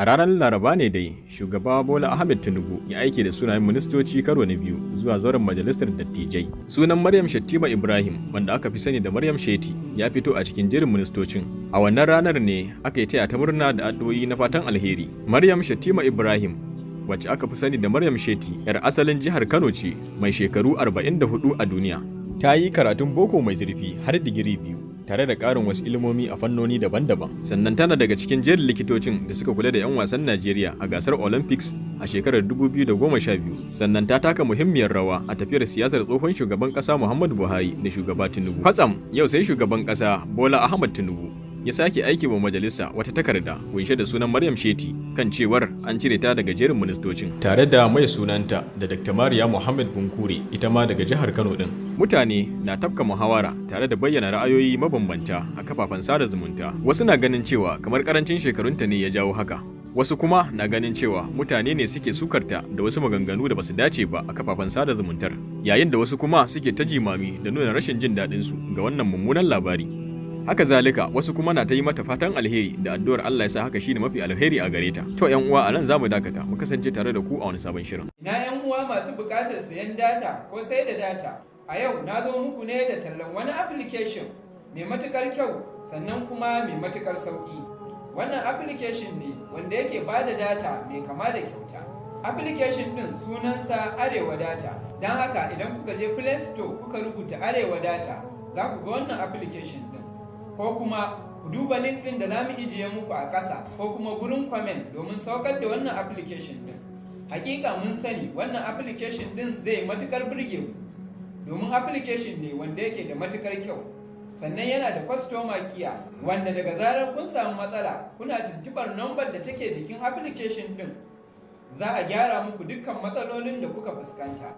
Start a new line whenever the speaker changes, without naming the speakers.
A ranar Laraba ne dai, Shugaba Bola Ahmed Tinubu ya aike da sunayen ministoci karo na biyu zuwa zauren majalisar dattijai. Sunan Maryam Shettima Ibrahim, wanda aka fi sani da Maryam Shetty, ya fito a cikin jerin ministocin. A wannan ranar ne aka yi taya ta murna da addu'o'i na fatan alheri. Maryam Shettima Ibrahim, wacce aka fi sani da Maryam Shetty, 'yar asalin jihar Kano ce, mai shekaru 44 a duniya. Ta yi karatun boko mai zurfi har digiri biyu, tare da ƙarin wasu ilimomi a fannoni daban-daban. Sannan tana daga cikin jerin likitocin da suka kula da 'yan wasan Najeriya a gasar Olympics a shekarar 2012. Sannan ta taka muhimmiyar rawa a tafiyar siyasar tsohon shugaban ƙasa Muhammadu Buhari da shugaba Tinubu. Kwatsam yau sai shugaban ƙasa Bola Ahmad Tinubu ya sake aiki wa majalisa wata takarda kunshe da sunan Maryam Shetty kan cewar an cire ta daga jerin ministocin, tare da mai sunanta da Dr. Mariya Muhammad Bunkure, ita ma daga jihar Kano din. Mutane na tafka muhawara tare da bayyana ra'ayoyi mabambanta a kafafen sada zumunta. Wasu na ganin cewa kamar karancin shekarunta ne ya jawo haka. Wasu kuma na ganin cewa mutane ne suke sukarta da wasu maganganu da basu dace ba a kafafen sada zumuntar. Yayin da wasu kuma suke ta jimami da nuna rashin jin daɗinsu ga wannan mummunan labari. Haka zalika, wasu kuma na ta yi mata fatan alheri da addu'ar Allah ya sa haka shine mafi alheri a gare ta. To 'yan uwa, a nan zamu dakata, mu kasance tare da ku a wani sabon shirin.
Ina 'yan uwa masu buƙatar sayan data ko sai da data. A yau na zo muku ne da tallan wani application mai matuƙar kyau, sannan kuma mai matuƙar sauƙi. Wannan application ne wanda yake ba da data mai kama da kyauta. Application ɗin sunansa Arewa Data. Don haka idan kuka je Play Store kuka rubuta Arewa Data, za ku ga wannan application ɗin. Ko kuma ku duba link ɗin da za mu ijiye muku a ƙasa ko kuma gurin comment domin saukar da wannan application ɗin. Hakika mun sani wannan application ɗin zai matukar burge ku, domin application ne wanda yake da matukar kyau, sannan yana da customer care, wanda daga zarar kun samu matsala kuna tuntubar number da take jikin application ɗin, za a gyara muku dukkan matsalolin da kuka fuskanta.